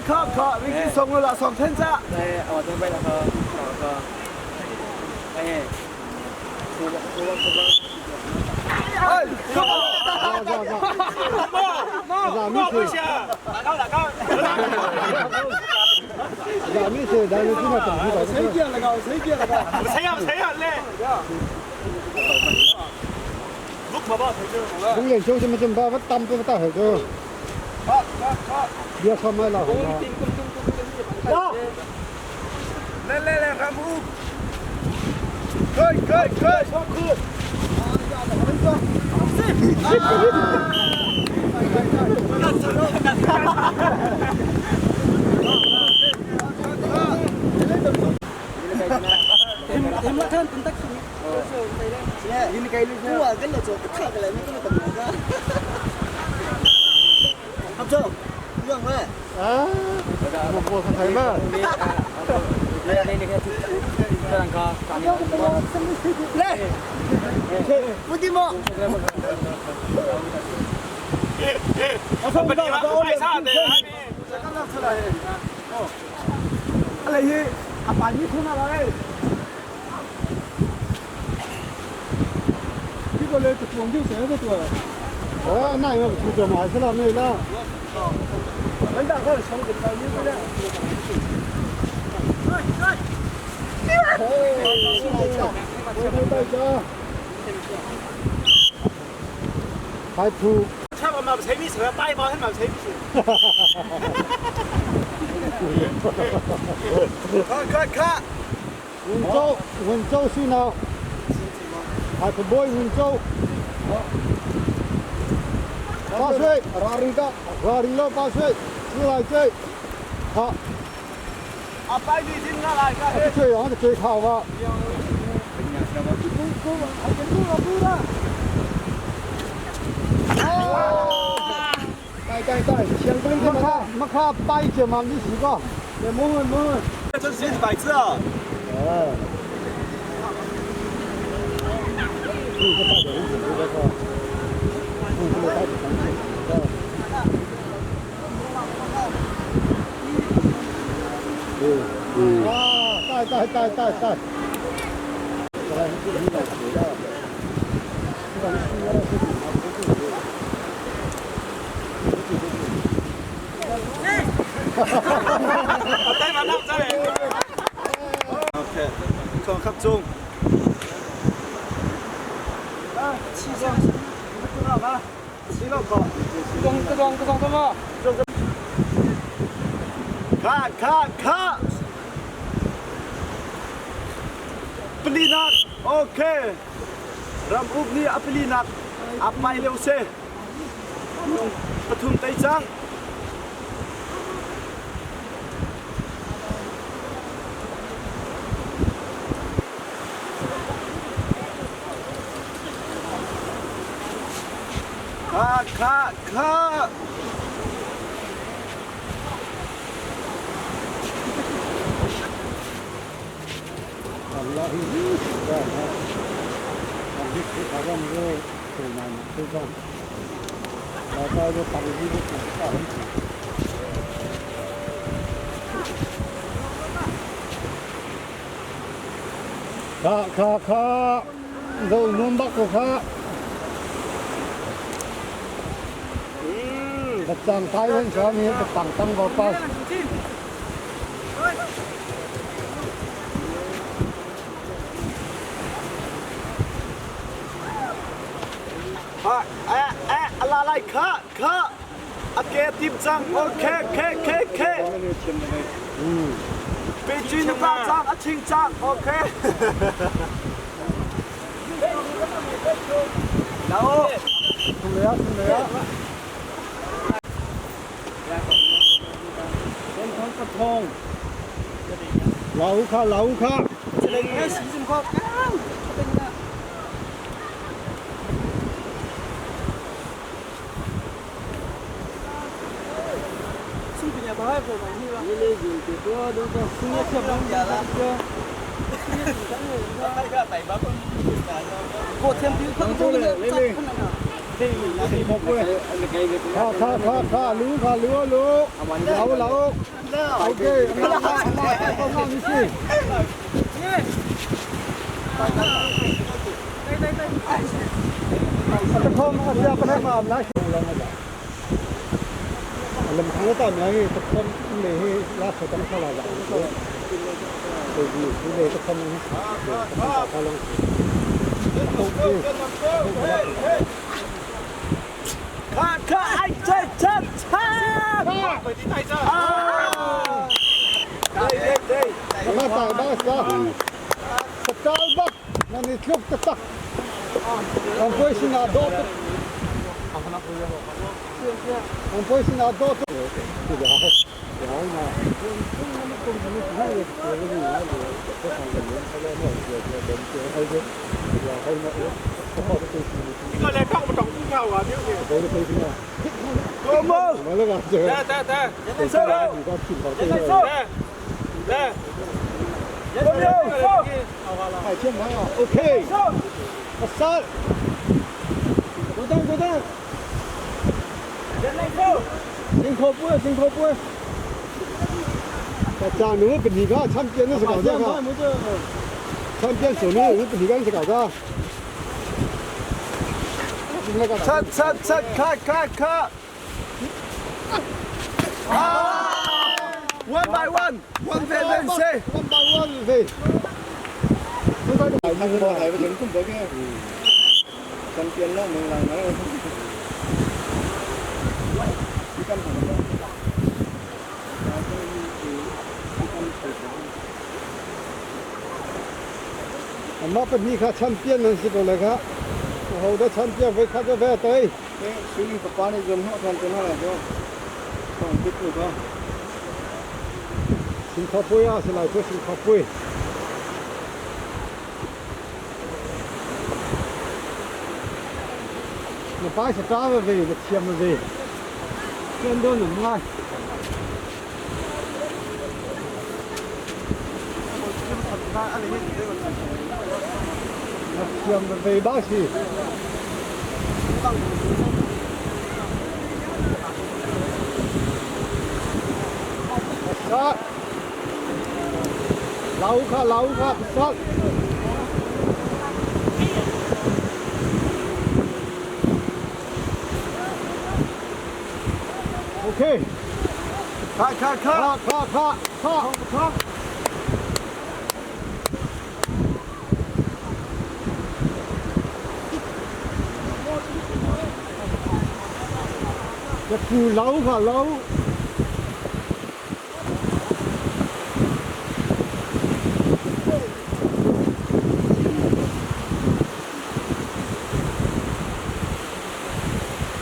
Kha kha Ricky song la song then cha. Ai, come on. Le le le ram u. Good good good. Kha kha kha. Palinak. Okay. Ram uk nih a palinak a pai lio si. Pathum tei cang. Kha kha kha. Eh eh ala lai kha kha. A ke tim cang. Okay ke ke ke. Pe na pa cang a ching cang. Okay. Lao. Kha kha kha lu kha lu lu lau lau ok Kha ai che che che. OK，三，滚蛋滚蛋，辛苦不辛苦不，咱们本地个参编的是搞这个，参编手里我们本地个是搞这。 切切切，卡卡卡。One by one, one by one, say. One by one, say. มาเป็นนี่ค่ะแชมเปี้ยนนั่นสิตัวเลยครับโอ้โหได้แชมเปี้ยนไว้ค่ะจะแพ้เตยสิงคโปร์อ่ะสิหลายคนสิงคโปร์那巴西打不飞，那天不飞，天都能啊。天不飞巴西。杀！老卡老卡杀！OK，卡卡卡。卡卡卡卡卡。一副老卡老。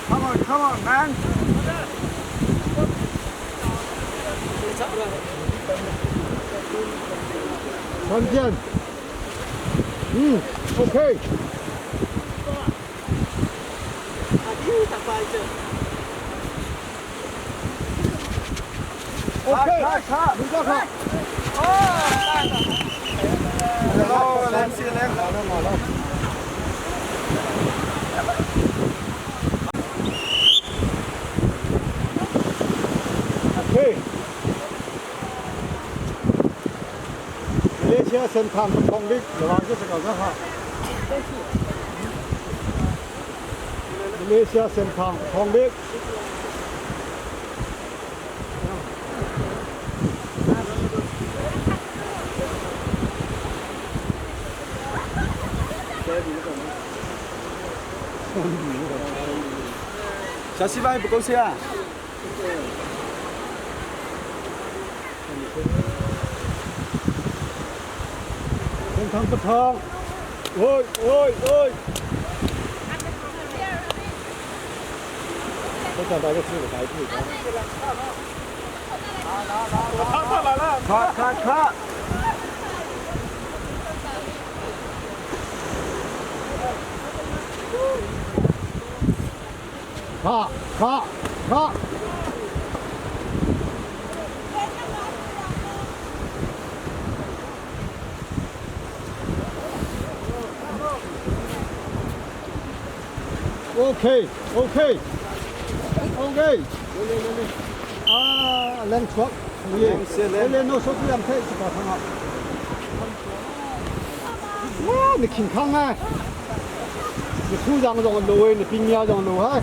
Come on, come on, man. 关键，嗯，OK。卡 OK，卡卡。你过卡。 好，来先来。好了好了。OK。มาเลเซียเส้นทางทองวิกระวังจะสกัดนะฮะมาเลเซียเส้นทางทองวิก 小西班不够吃啊。 เส้นทางปะทองโอ้ยโอ้ยโอ้ยเขาจะไปก็ซื้อกับไปที่ครับ 卡卡卡。 ข้าข้าข้าโอ้ Okay, okay, okay. Ah, leng chuak. Ye, le no so tu am thai ka thanga. Wa, ni king khang ai. Ni khu jang jong lo ni ping ya jong lo hai.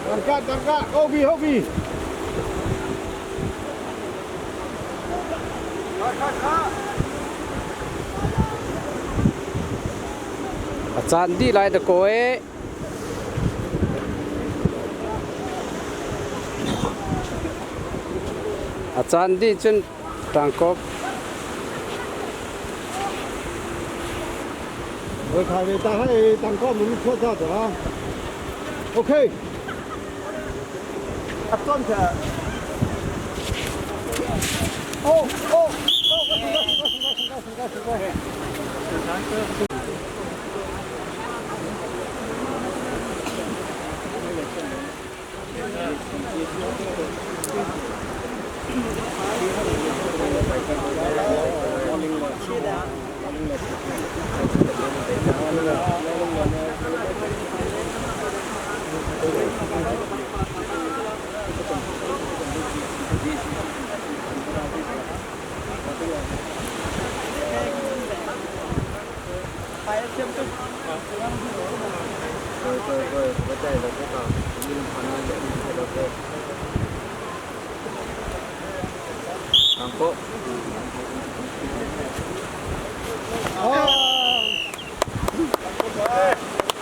Tangka, tangka, hobi, hobi. A caan dih lai dakaw ee. A caan dih cun ṭangkawp. Voi khai ve ta hai tangkawp mun thuat ta ta. Okay. A ton kha. Oh, oh, oh.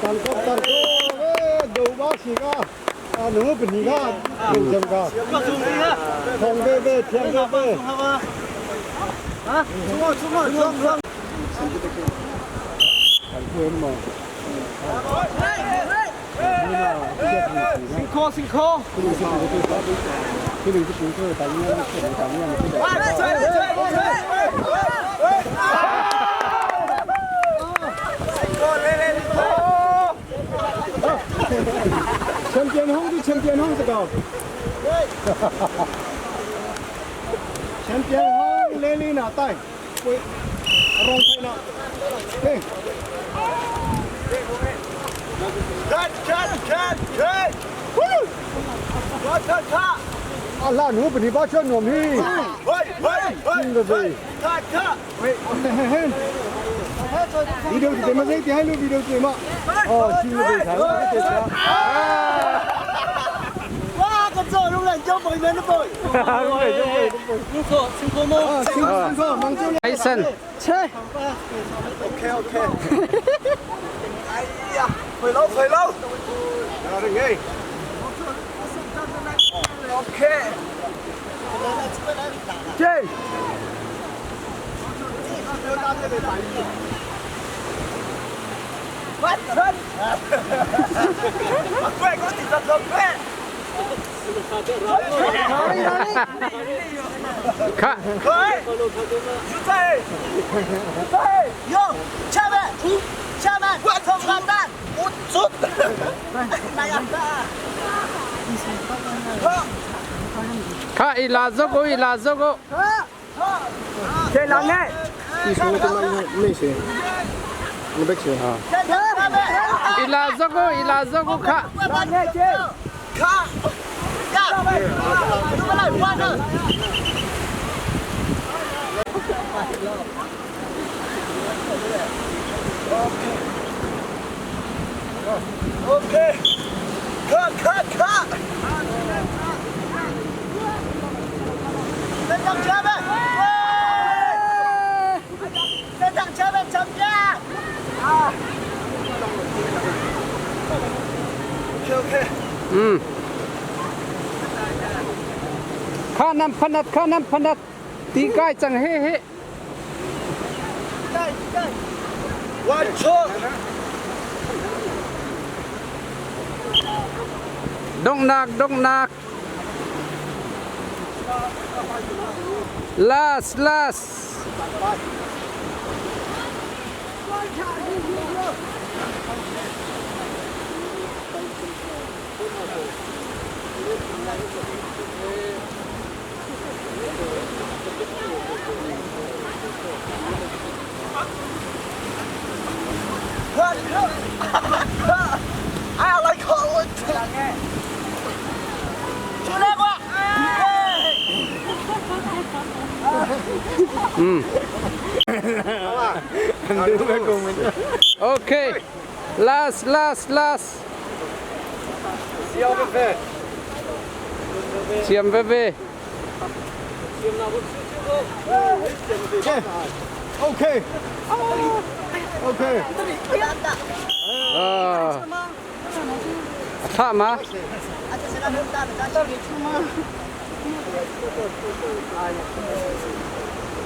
Tangkawp, tangkawp, eh, do ba si ka. Ah, nu pahnih ka, thiam ka. Thong ve ve, thiam ve ve. 辛苦辛苦。 Champion hong tu champion hong sa ko. Champion hong le li na tai. Ui, rong thai na. Okay. Cut, cut, cut, cut. Woo! Cut, cut, cut. À la nu pahnih ba chuan nuam hi. Wait, wait, wait, wait. Cut, cut. Video thì mà dây thì hay luôn video thì mà. Ờ, xin về thái cái thế sao? 哇，个做拢来做背面都背。 Đúng rồi, đúng rồi, đúng rồi. 辛苦辛苦冇。 À, xin xin xin, mang chú Ai san. OK OK。哎呀，回老回老。 Rồi đừng nghe. OK。对。我操！快，我地上走快。 Kha. 快！在在用下面下面观众完蛋，我出，来呀！ Kha i la zok o i la zok o. 这两个， I la zok o i la zok o kha. 两个这，卡，呀，怎么来换呢？OK，卡卡卡，在上前面，在上前面参加。啊，OK OK。 Kha nam phanat kha nam phanat. Ti kai chang he he. 完成。 Dongnak dongnak. Last last. Okay. Last, last, last. Siam veve. Okay. Okay. Thlah ma?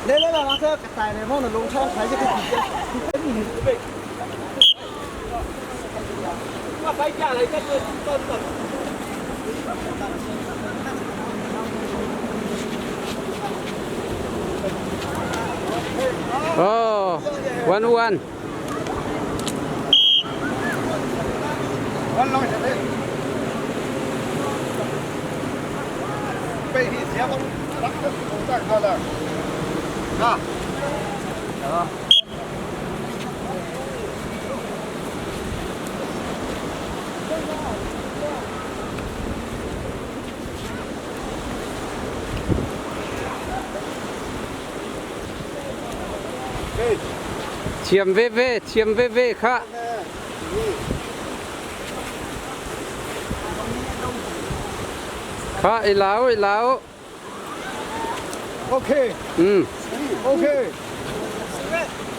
来来来，我这带来往那农场开这个地。我摆家来个个个。 Oh, 1-1. 背地节目，再看了，啊。 Chiam veve, chiam veve kha. Kha i lau, i lau. Okay. Okay.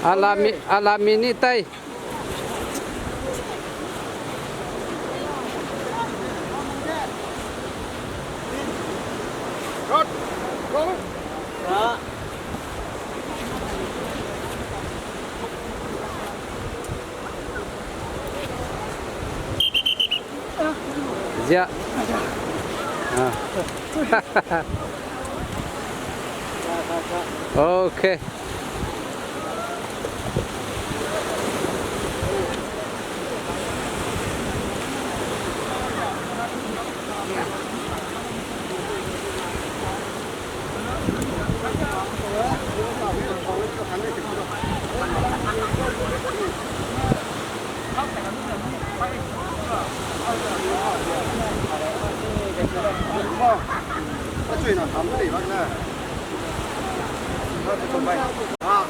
Alami, alami ni tay. Good. Go. Dạ. À. Okay. 他最呢，他们地方呢，他准备啊。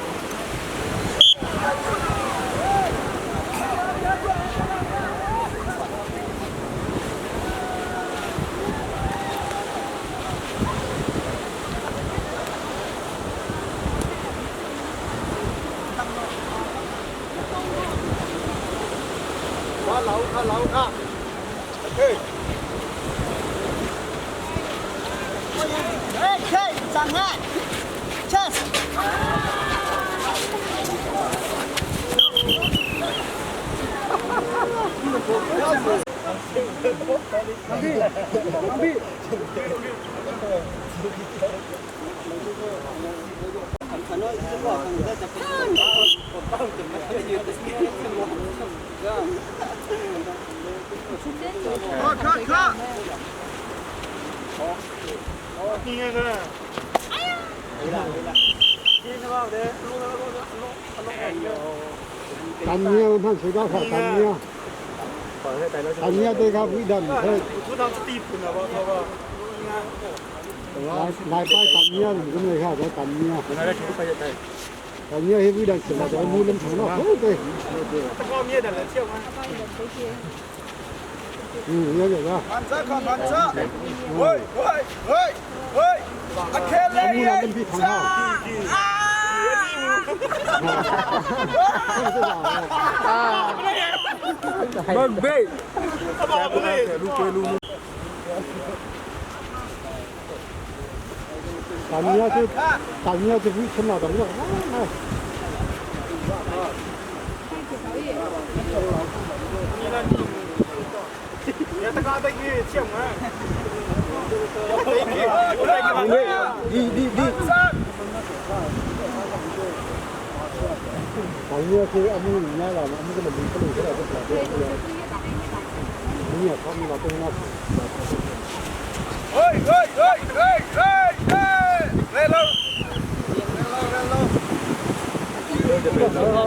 老卡老卡，OK。哎，可以，张开，chess。卡卡卡！单年看谁家好单年，单年对他不一定是。来来拜单年，你怎么看？这单年。单年是不一定是嘛，这木人成了，对。嗯，有有有。慢走，看慢走。喂喂喂喂，阿开来耶！啊！单年就单年就不成了，怎么了？单年就阿木人家了，阿木个门不能出来，不出来。你也他们那都那。喂喂喂喂喂喂，来喽！来喽来喽！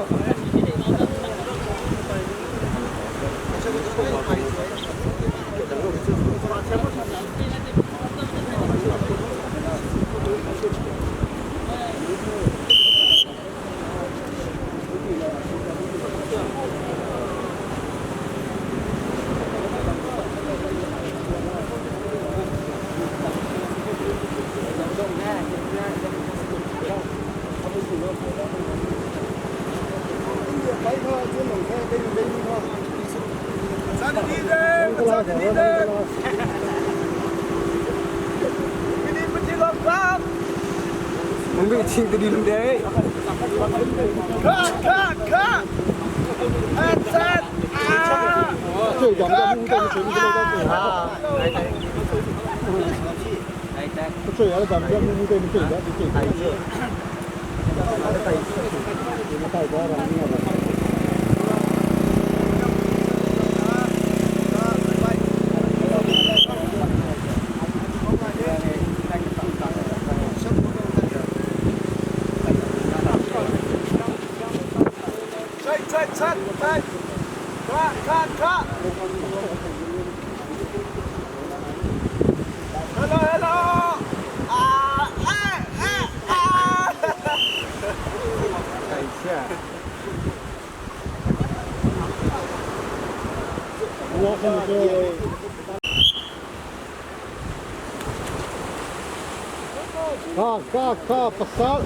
Ka ka ka pasal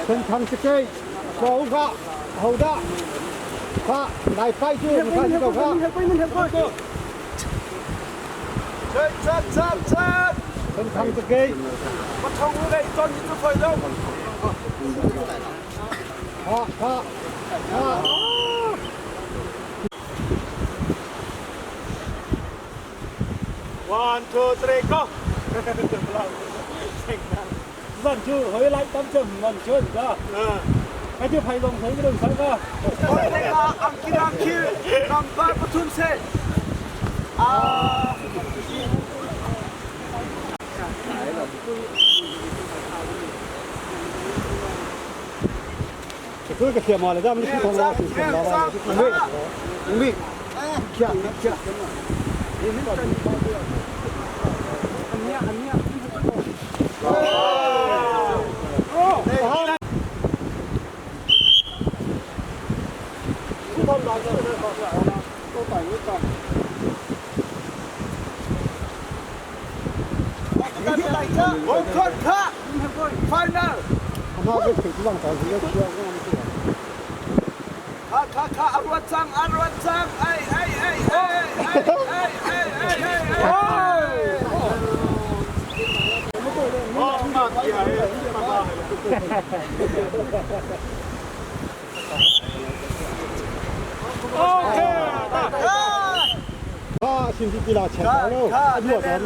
Senthang cakei so ka hoda ka nai pai chu ka ka ka Senthang cakei ka ka ka One, two, three, go! วันชื่อเฮ้ยไล่ตั้มเจิมวันชื่อก็ไอ้ที่ไผ่ลงใช้ก็ต้องใช้ก็ 这个天嘛了，咱们普通话是听到了。没，没，抢抢。他这手机上找这个需要他兄弟给他钱了，我咱们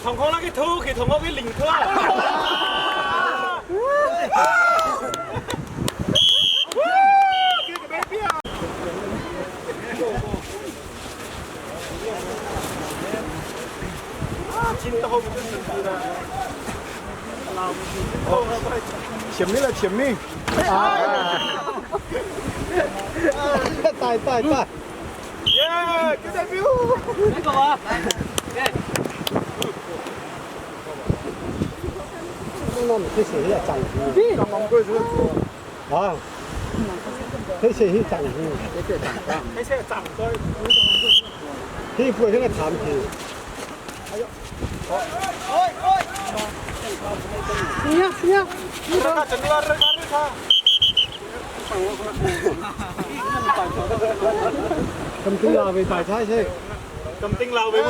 同我那个土去，同我去领土啊！前面了，前面。带带带。 Yeah, good debut. 那你这些也涨啊，这些是涨这些涨多。这不是个产品。咁丁鬧俾大差先。咁丁鬧俾我。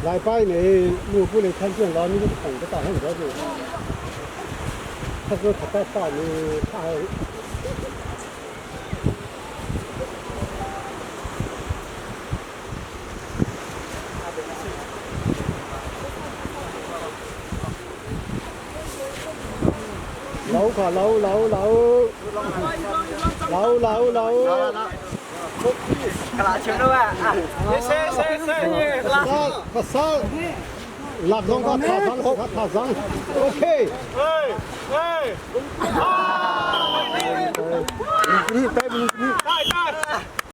礼拜你路不能看见老你那个红的大很多的，他说他在大你他。老卡老老老老老老。Pasal, lạc dòng có thả răng, thả răng. Ok.